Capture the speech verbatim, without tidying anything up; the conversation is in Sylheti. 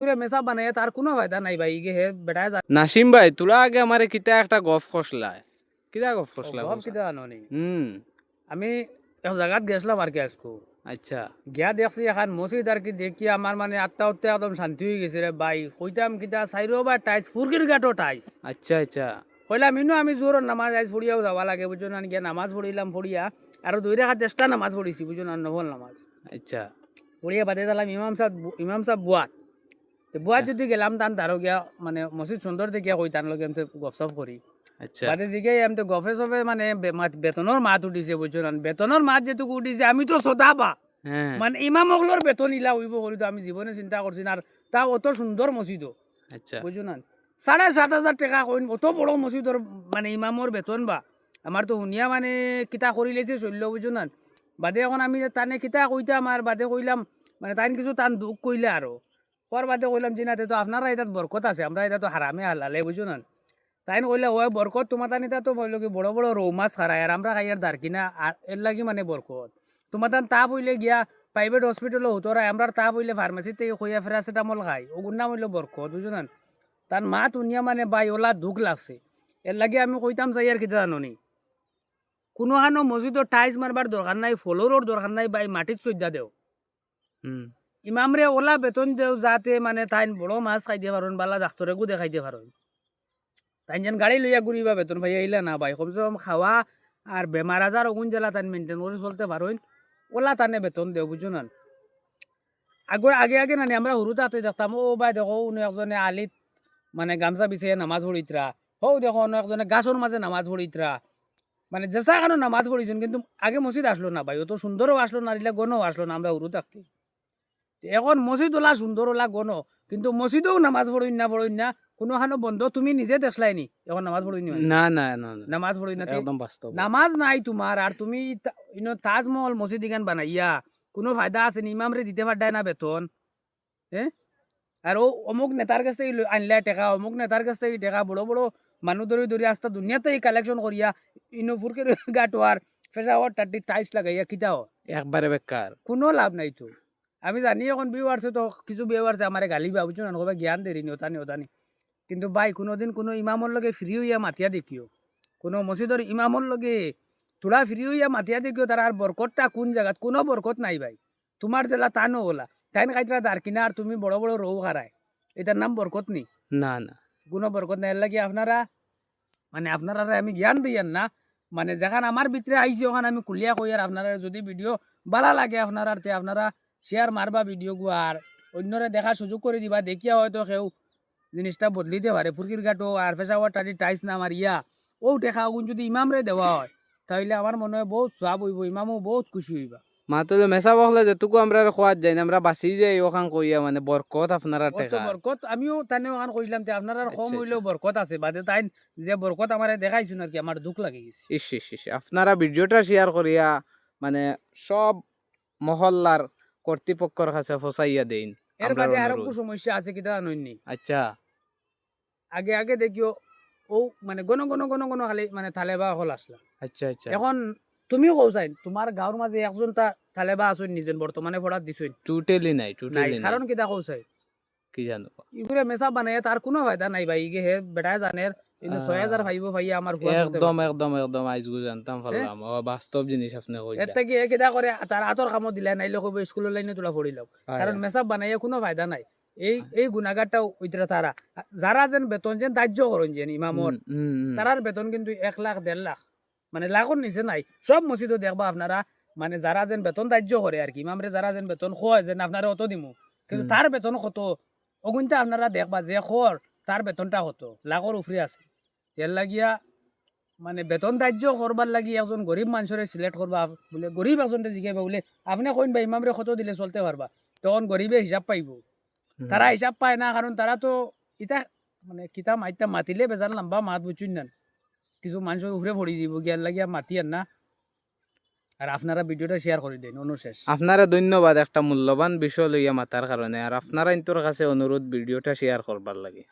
পুরা মেসাব বানাইয়া তার কুনু ফায়দা নাই ভাই, ইগে হে বেটায় জানে। নাসিম ভাই, তোরা আগে আমারে কিতা একটা গফ কষলায়, কিতা গফ কষলায়? গফ কিতা জানো নি? হুম। আমি এক জাগাত গেছলাম আর কি আইজকু। আচ্ছা। গিয়া দেখছি এখান মসজিদ আর কি, দেখি আমার মানে আত্মা উত্তা একদম শান্তি অইগেছে রে ভাই। কইতাম কিতা, চাইরোবায় টাইলস, ফুরকির গাটো টাইলস। আচ্ছা আচ্ছা। কইলাম ইনো আমি জোহরর নামাজ আইজ পড়িয়াউ যাওয়া লাগে, বুঝছো না? গিয়া নামাজ পড়িলাম, পড়িয়া আরো দুই রাকাত extra নামাজ পড়িছি, বুঝছো না, নফল নামাজ। আচ্ছা। পড়িয়া বাদে দেখলাম ইমাম সাব, ইমাম সাব বওয়াত। তে বওয়াত যুদি গেলাম তান দারো গিয়া, মানে মসজিদ সুন্দর দেখিয়া কই তান লগে এমতে গফসফ করি। আচ্ছা। বাদে জিগাই এমতে গফে সফে মানে বে-, মাত-, বেতনর মাত উঠিছে, বুঝছো না? বেতনর মাত যেটুকু উঠিছে, আমি তো সদাবা। হ্যাঁ। মানে ইমাম অকলর বেতন ইলা অইবো করি তো আমি জীবনে চিন্তা করছি না। আর তা অত সুন্দর মসজিদও, আচ্ছা। বুঝছো না? সাড়ে সাত হাজার টেকা কইন, অত বড় মসজিদর মানে ইমামর বেতন বা। আমার তো হুনিয়া মানে কিতা করিলাইছে শল্য, বুঝছো না? বাদে এখন আমি তানে কিতা কইতাম, আর বাদে কইলাম মানে তাইন কিছু তান দুখ কইলা আরো। কওয়ার বাদে কইলাম, "জি না, তে তো আপনারা ইতাত বরকত আছে, আমরা ইতা তো হারামে হালালে, বুঝছো না?" তাইন কইলা, "ওই বরকত, তুমার তান ইতা তো অইলো কি বড় বড় রউ মাছ খারায়, আর আমরা খাইয়ার দারকিনা, আর এর লাগি মানে বরকত। তুমার তান তাপ অইলে গিয়া private hospital-ও হুতরায়, আমরার তাপ অইলে pharmacy থাকি কইয়া paracetamol খাই, অগুর নাম অইলো বরকত, বুঝছো না?" তান মাত হুনিয়া মানে ভাই ওলা দুখ লাগছে। এর লাগি আমি কইতাম চাই আর কিতা জানো নি, কুনুখানো মসজিদো টাইলস মারবার দরকার নাই, floor-র দরকার নাই ভাই, মাটিত সইদ্দা দেও। হুম। ইমামরে ওলা বেতন দেও যাতে মানে তাইন বড় মাছ খাইতে পারইন, বালা ডাক্তরেগু দেখাইতে পারইন। তাইন যেন গাড়ি লইয়া ঘুরিবা বেতন পাইয়া ইলা না ভাই, কমসে কম খাওয়া আর বেমার আজার অগুন যেলা তাইন maintain করি চলতে পারইন, ওলা তানে বেতন দেও, বুঝছো না? আগে আগে আগে নানি আমরা হুরু থাকতে দেখতাম, "ও ভাই দেখো, অনো একজনে আলিত মানে গামছা বিছাইয়া নামাজ পড়িতরা, হউ দেখো অনো একজনে গাছর মাঝে নামাজ পড়িতরা।" মানে যেছা খানো নামাজ পড়িছইন, কিন্তু আগে মসজিদ আছলো না ভাই, অত সুন্দরও আছলো না, আর ইলা ঘনও আছলো না আমরা হুরু থাকতে। এখন মসজিদ ওলা সুন্দর, ওলা ঘন, কিন্তু মসজিদও নামাজ পড়ইন না, পড়ইন না, কুনুখানো বন্ধ। তুমি নিজে দেখছলায় নি এখন নামাজ পড়ইন না? না না না না। নামাজ পড়ইন না তে? একদম বাস্তব। নামাজ নাই তুমার, আর তুমি তা-, ইনো তাজমহল মসজিদ ইখান বানাইয়া কুনু ফায়দা আছে নি? ইমামরে দিতে পাররায় না বেতন, হ্যাঁ? আর অউ অমুক নেতার গেছ থাকি লই-, আনলায় টেকা, অমুক নেতার গেছ থাকি টেকা, বড় বড় মানুষ ধরি ধরি আস্তা দুনিয়াত থাকি collection করিয়া ইনো ফুরকির গাটো আর পেশাওয়ার টাটি টাইলস লাগাইয়া কিতা অয়? একবারে বেকার। কুনু লাভ নাই তো। আমি জানি এখন viewers-এ তো কিছু viewers-এ আমারে গালিবা, বুঝছো না, কইবা জ্ঞান দেরি নি, ওতানি ওতানি। কিন্তু ভাই, কুনুদিন কুনু ইমামর লগে free অইয়া মাতিয়া দেখিও, কুনু মসজিদর ইমামর লগে থুড়া free অইয়া মাতিয়া দেখিও, তারার বরকতটা কুন জাগাত? কুনু বরকত নাই ভাই। তুমার যেলা তানও ওলা, তাইন খাইতরা দারকিনা আর তুমি বড় বড় রউ খারায়, ইতার নাম বরকত নি? না না। কুনু বরকত নাই। এর লাগি আপনারা মানে আপনারারে আমি জ্ঞান দিয়ার না, মানে যেখান আমার ভিতরে আইছে ওখান আমি খুলিয়া কইয়ার। আপনারার যুদি video বালা লাগে আপনারার, তে আপনারা share মারবা video গু, আর অইন্যরে দেখার সুযোগ করি দিবা, দেখিয়া হয়তো কেউ জিনিসটা বদলিতে পারে। ফুরকির গাটো আর পেশাওয়ার টাটি টাইলস না মারিয়া অউ টেকা অগুন যুদি ইমামরে দেওয়া অয়, তাইলে আমার মনে অয় বউত সওয়াব অইবো, ইমামও বউত খুশি অইবা। মাতুলে মেসাব অকলে যেটুকু আমরারে কওয়াত যাইন, আমরা বাচি যাই ওখান কইয়া, মানে বরকত আপনারার অত টেকা। বরকত, আমিও তানে ওখান কইছলাম, তে আপনারার কম আচ্ছা, অইলেও আচ্ছা। বরকত আছে, বাদে তাইন যে বরকত আমারে দেখাইছইন আর কি, আমার দুখ লাগি গেছে। ইস ইস ইস, আপনারা video-টা share করিয়া মানে সব মহল্লার কর্তৃপক্ষর কাছে ফসাইয়া দেইন। এর আমরার বাদে আরো অনুরোধ। একটু সমস্যা আছে, কিতা জানইন নি? আচ্ছা। আগে আগে দেখিও, অউ মানে ঘন ঘন ঘন ঘন খালি মানে তালেবা অকল আছলা। আচ্ছা আচ্ছা। এখন তুমি কও চাইন, তুমার গাঁওর মাঝে একজন তা তালেবা আছইন নি যেন বর্তমানে পড়াত দিছইন? Totally নাই, totally নাই, নাই। কারণ কিতা কও চাই? কি জানো? ইগুরে মেসাব বানাইয়া তার কুনু ফায়দা নাই ভাই, ইগে হে বেটায় জানের, ইনো আহ, ছয় হাজার পাইবো পাইয়া আমার ফুয়া চলতে একদম, পারবো। একদম, একদম, আইজগু জানতাম পারলাম। ও, বাস্তব জিনিস আপনে কইলা। এর থাকি এ কিতা করে তার আতর কামো দিলা, নাইলে কইবো স্কুলর লাইনো তুলা পড়িলাও। হয়, কারণ হয়। মেসাব বানাইয়া কুনু ফায়দা নাই। এই, এই গুনাগারটাও অইতরা তারা। যারা যেন বেতন যেন ধার্য করইন যেন ইমামর, হুম, হুম, হুম। তারার বেতন কিন্তু এক লাখ, দেড় লাখ। মানে লাখর নিচে নাই। সব মসজিদো দেখবা আপনারা, মানে যারা যেন বেতন ধার্য করে আর কি, ইমামরে যারা যেন বেতন কয় যেন আপনারে অত দিমু, কিন্তু হুম। তার বেতন কত, অগুনতা আপনারা দেখবা যে কর, তার বেতনটা কত, লাখর উপরে আছে। এর লাগিয়া মানে বেতন ধার্য করবার লাগি একজন গরিব মানষরে select করবা, বুলে গরিব একজনরে জিগাইবা বুলে, "আপনে কইন বা ইমামরে কত দিলে চলতে পারবা?" তখন গরিবে হিসাব পাইবো। হুম। তারা হিসাব পায় না, কারণ তারা তো ইতা মানে কিতা মাততা মাতিলে বেজান লম্বা মাত বুঝছইন না। কিছু মানষর উপরে পড়ি যাইবো, গিয়ার লাগিয়া মাতিয়ার না। আর আপনারা video-টা share করি দেইন, অনুশেষ। আপনারে ধন্যবাদ একটা মূল্যবান বিষয় লইয়া মাতার কারণে। আর আপনারাইন্তর কাছে অনুরোধ video-টা share করবার লাগি।